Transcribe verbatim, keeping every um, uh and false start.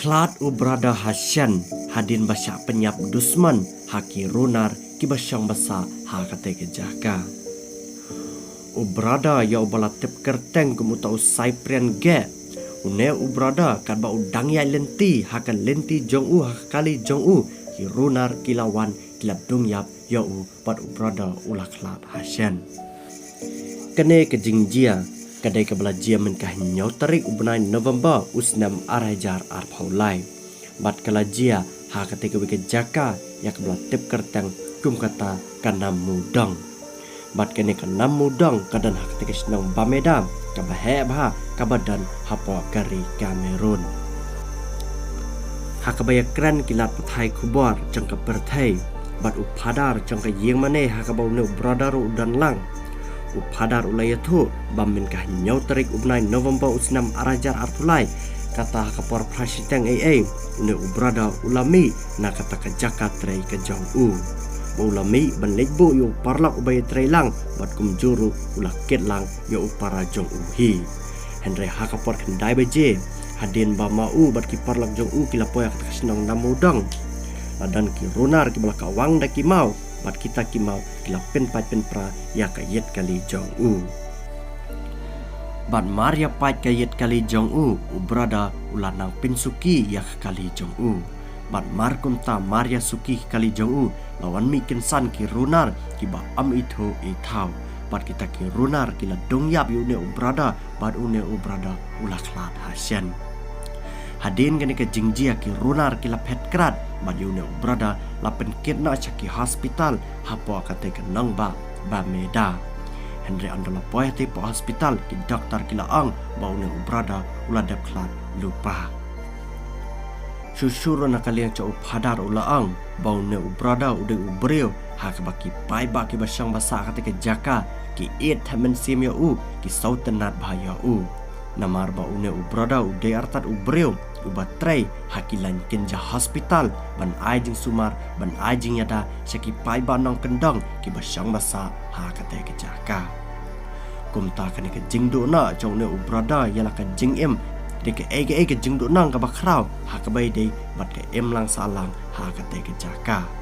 Khlad u brother ha shen, hadien ba shah pynïap dusmon ha ki runar kiba shong basa ha katei ka jaka. U brother ïa uba la tip kyrteng kum uta u Cyprian Geh. Une u brother katba u dang ïaid lynti ha ka lynti jong u, ha ka kali jong u, ki runar ki la wan, ki la dung ïap ïa u, bad u brother u la khlad ha shen. Kane ka jingjia ka dei kaba la jia mynta ka hynñiew tarik u bnai November u snem ar hajar arphew lai. Bad ka la jia ha katei kawei ka jaka ïa kaba la tip kyrteng kum kata ka Namudong. Bad kane ka Namudong ka don ha katei ka shnong Bameda, kaba heh bha, kaba don hapoh ka ri Cameroon. Ha kaba ïakren ki lad pathai khubor jong ka pyrthei, bad u phadar jong ka ïingmane ha kaba une u brother u don lang, u phadar u la ïathuh ba mynta ka hynñiew tarik u bnai November u snem ar hajar arphew lai, kata ha ka por phra shiteng ei ei, une u brother u la mih na kata ka jaka trei ka jong u. Ba u la mih ban leit buh ïa u paralok uba ïatrei lang, bad kumjuh ruh u la kit lang ïa u para jong u hi. Hynrei ha ka por khyndai baje, hadien ba ma u bad ki paralok jong u ki la poi ha kata ka shnong Namudong, la don ki runar kiba la kawang da ki maw, bad kita ki maw ki la pynpait pynpra ïa ka ïit kali jong u. Bad mar ïa pait ka ïit kali jong u, u brother u la nang pynsuki ïa ka kali jong u. Bad mar kumta mar ïa suki ka kali jong u, la wan mih kynsan ki runar kiba ym ithuh ithaw. Bad kita ki runar ki la dung ïap ïa une u brother, bad une u brother u la khlad ha shen. Hadien kane ka jingjia ki runar ki la phet krad, bad ïa une u brother la pynkit noh sha ki hospital hapoh katei ka nongbah Bameda. Hynrei ynda la poi hatei hapoh hospital, ki doktor ki la ong ba une u brother u la dep khlad lypa. Shuh shuh ruh na ka liang jong u phadar u la ong ba une u brother u dei u briew ha kaba ki paidbah kiba shong basa ha katei ka jaka ki ïeit thep mynsiem ïa u, ki sngewtynnad bha ïa u. Namar ba une u brother u dei artat u briew uba trei ha ki lain kynja hospital ban ai jingsumar, ban ai jingïada sha ki paidbah nongkyndong kiba shong basa ha katei ka jaka. Kumta kane ka jingduh noh jong une u brother ïa la ka jingim, dei kaei kaei ka jingduh nong kaba khraw ha kaba ïadei bad ka imlang sahlang ha katei ka jaka.